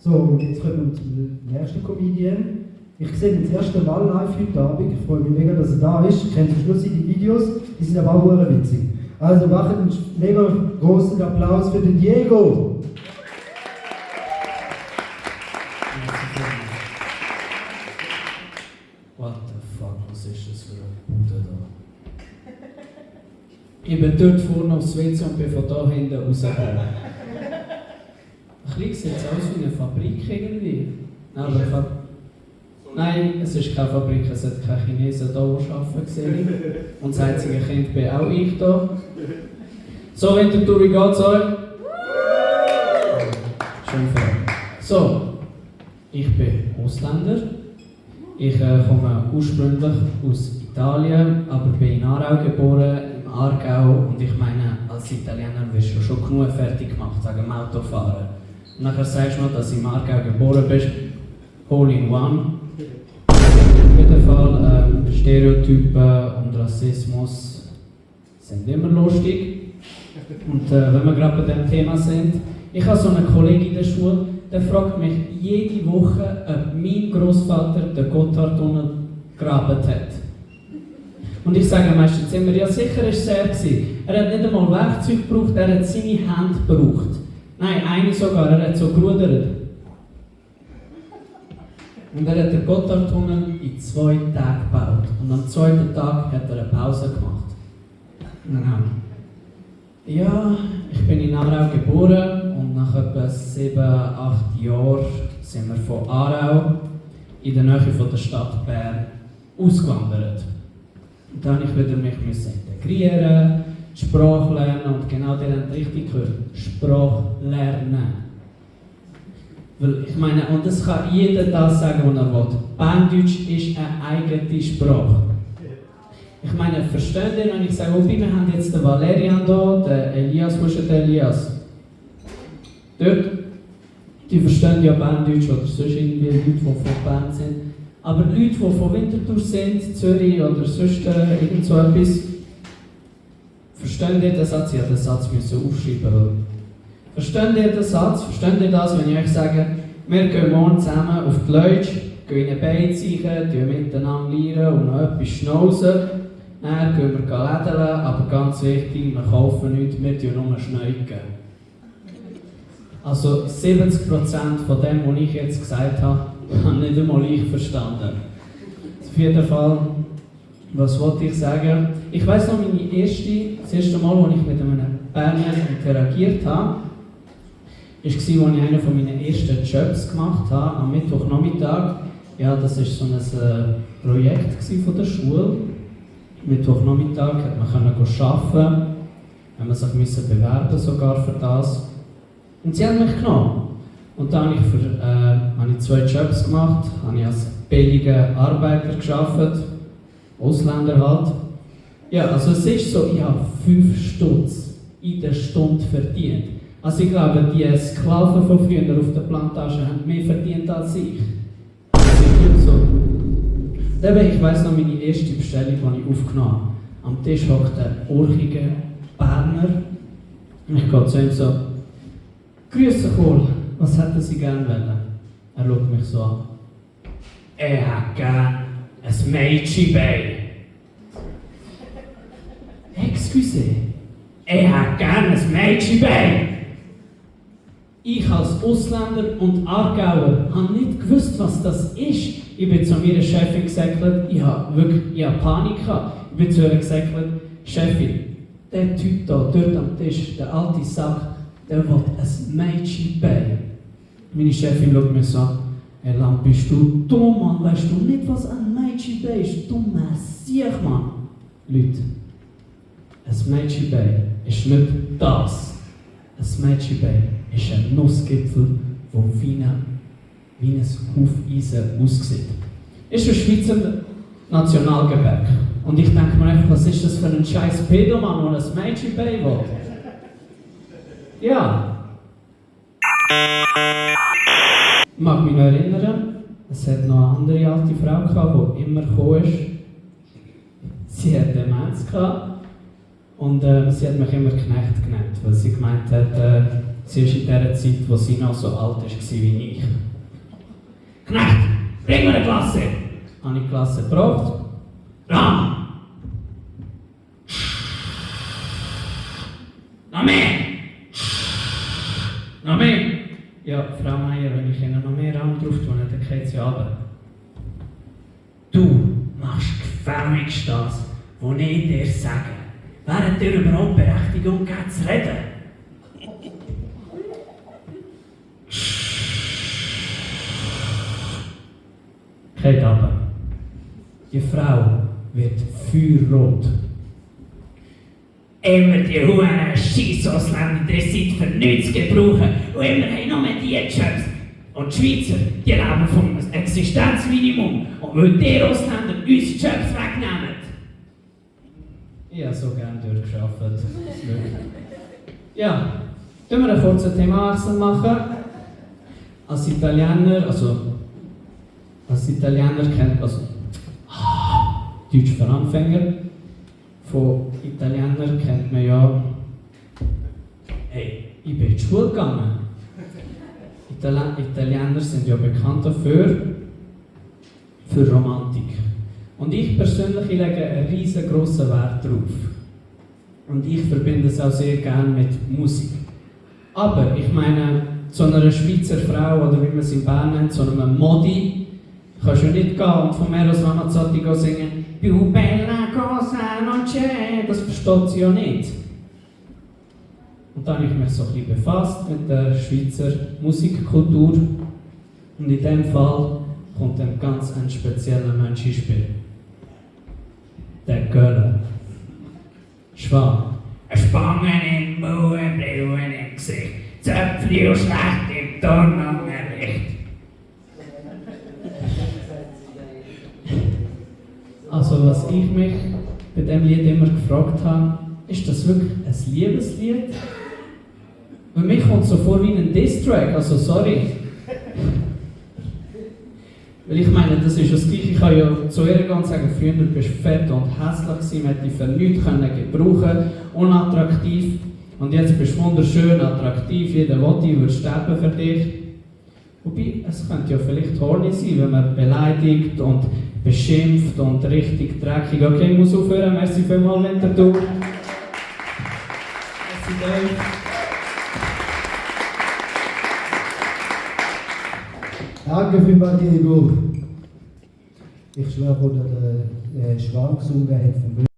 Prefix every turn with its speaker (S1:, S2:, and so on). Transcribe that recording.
S1: So, und jetzt kommen wir zum nächsten Comedian. Ich sehe ihn das erste Mal live heute Abend. Ich freue mich mega, dass er da ist. Ich kenne zum Schluss die Videos, die sind aber auch sehr witzig. Also macht einen mega großen Applaus für den Diego!
S2: What the fuck, was ist das für eine Bude da? Ich bin dort vorne aufs WC und bin von da hinten rausgekommen. Ein bisschen sieht es aus wie eine Fabrik irgendwie. Nein, es ist keine Fabrik, es hat keine Chinesen hier, die arbeiten gesehen. Und das einzige Kind bin auch ich hier. So, Winterthur, wie geht's euch? Schön fair. So, ich bin Ausländer. Ich komme ursprünglich aus Italien, aber bin in Aarau geboren, im Aargau. Und ich meine, als Italiener wirst du schon genug fertig gemacht, sagen im Autofahren. Und nachher sagst du noch, dass du im Aargau geboren bist. Hole in one. Auf jeden Fall, Stereotypen und Rassismus sind immer lustig. Und wenn wir gerade bei diesem Thema sind, ich habe so einen Kollegen in der Schule, der fragt mich jede Woche, ob mein Großvater den Gotthardtunnel gegraben hat. Und ich sage meistens immer, ja sicher ist es er gewesen. Er hat nicht einmal Werkzeug gebraucht, er hat seine Hände gebraucht. Nein, eine sogar, er hat so gerudert. Und er hat den Gotthardtunnel in 2 Tagen gebaut. Und am 2. Tag hat er eine Pause gemacht. Genau. Ja, ich bin in Aarau geboren und nach etwa 7, 8 Jahren sind wir von Aarau in der Nähe von der Stadt Bern ausgewandert. Und dann musste ich wieder mich integrieren, die Sprache lernen und genau die haben richtig gehört, Sprache lernen. Weil ich meine, und das kann jeder das sagen, was er will. Berndeutsch ist eine eigene Sprache. Ich meine, versteht ihr, wenn ich sage, oh, wir haben jetzt den Valerian hier, den Elias, wo ist der Elias? Dort, die verstehen ja Berndeutsch oder sonst irgendwie Leute, die von Bern sind. Aber Leute, die von Winterthur sind, Zürich oder sonst irgend so etwas, verstehen ihr den Satz? Ich musste den Satz aufschreiben. Verstehen ihr den Satz? Verstehen ihr das, wenn ich euch sage, wir gehen morgen zusammen auf die Leutsch, gehen in ein Bein ziehen, miteinander lieren und noch etwas schnauzen. Dann gehen wir lädeln, aber ganz wichtig, wir kaufen nichts, wir nur schneuken. Also 70% von dem, was ich jetzt gesagt habe, habe nicht einmal ich verstanden. Auf jeden Fall, was wollte ich sagen? Ich weiss noch, das erste Mal, als ich mit einem Berner interagiert habe, war, als ich einen meiner ersten Jobs gemacht habe, am Mittwochnachmittag. Ja, das war so ein Projekt von der Schule. Mittwochnachmittag konnte man arbeiten, man musste sich bewerben sogar für das. Und sie haben mich genommen. Und dann habe ich 2 Jobs gemacht, habe ich als billiger Arbeiter gearbeitet, Ausländer halt. Ja, also es ist so, ich habe 5 Stutz in der Stunde verdient. Also ich glaube, die Sklaven von früher auf der Plantage haben mehr verdient als ich. Das ist nicht so. Ich weiss noch meine erste Bestellung, die ich aufgenommen habe. Am Tisch hockt der urchige Berner. Und ich gehe zu ihm so, «Grüße Kohl, was hätten Sie gerne wollen?» Er schaut mich so an. «Ich hätte gerne ein Mädchenbein.» «Excuse, ich hätte gerne ein Mädchenbein.» Ich als Ausländer und Aargauer habe nicht gewusst, was das ist. Ich bin zu meiner Chefin gesagt, ich habe Panik gehabt. Ich bin zu ihr gesagt, Chefin, der Typ da, dort am Tisch, der alte Sack, der will ein Mädchenbein. Meine Chefin schaut mir so an, «Hey Lamp, bist du dumm, Mann? Weißt du nicht, was ein Mädchenbein ist? Dummer Sieg, Mann!» Leute, ein Mädchenbein ist nicht das. Ein Mädchenbein ist ein Nussgipfel, der wie ein Hufeisen aussieht. Ist ein Schweizer Nationalgebäck. Und ich denke mir einfach, was ist das für ein scheiß Pedomann, der ein Mädchenbein will? Ja. Ich mag mich noch erinnern, es hat noch eine andere alte Frau gehabt, die immer gekommen ist. Sie hatte Demenz gehabt und sie hat mich immer Knecht genannt, weil sie gemeint hat, Sie ist in der Zeit, wo sie noch so alt war wie ich. Knecht, bring mir eine Klasse! Habe ich die Klasse gebraucht? Ran! Noch mehr! Noch mehr! Ja, Frau Meier, wenn ich Ihnen noch mehr Raum drauf tue, dann geht sie runter. Du machst gefälligst das, was ich dir sage. Während dir überhaupt Berechtigung gibt zu reden. Geht runter. Die Frau wird feuerrot. Immer die Huren Scheiss-Ausländer, die sind für nichts zu gebrauchen. Und immer haben nur die Jobs. Und die Schweizer, die leben vom Existenzminimum. Und weil die Ausländer uns Jobs wegnehmen. Ich habe so gerne durchgearbeitet. Ja, können wir einen kurzen Themawechsel machen. Als Italiener kennt, Deutsch für Anfänger. Von Italienern kennt man ja, hey, ich bin in die Schule gegangen. Italiener sind ja bekannt dafür, für Romantik. Und ich persönlich lege einen riesengroßen Wert drauf. Und ich verbinde es auch sehr gerne mit Musik. Aber ich meine, zu einer Schweizer Frau, oder wie man es in Bern nennt, zu einem Modi, kannst du nicht gehen und von Eros Ramazzotti singen «Più bella cosa non c'è», das versteht sie ja nicht. Und dann habe ich mich so ein bisschen befasst mit der Schweizer Musikkultur. Und in diesem Fall kommt ein ganz spezieller Mensch ins Spiel. Der Göller. Schwan. Spangen im Mauer, Blauen im Gesicht, Zöpfli und schlecht im Turnunterricht. Also was ich mich bei diesem Lied immer gefragt habe, ist das wirklich ein Liebeslied? Weil mir kommt es so vor wie ein Diss-Track, also sorry. Weil ich meine, das ist das Gleiche, ich kann ja zu ihr gehen und sagen, früher bist du fett und hässlich gewesen, man hätte dich für nichts gebrauchen, unattraktiv. Und jetzt bist du wunderschön, attraktiv, jeder will dich, würde sterben für dich. Wobei, es könnte ja vielleicht horny sein, wenn man beleidigt und beschimpft und richtig dreckig. Okay, ich muss aufhören, merci vielmals, Winterthur. Merci euch.
S1: Danke vielmals, Diego. Ich schwöre, wo der Schwan gesungen hat vom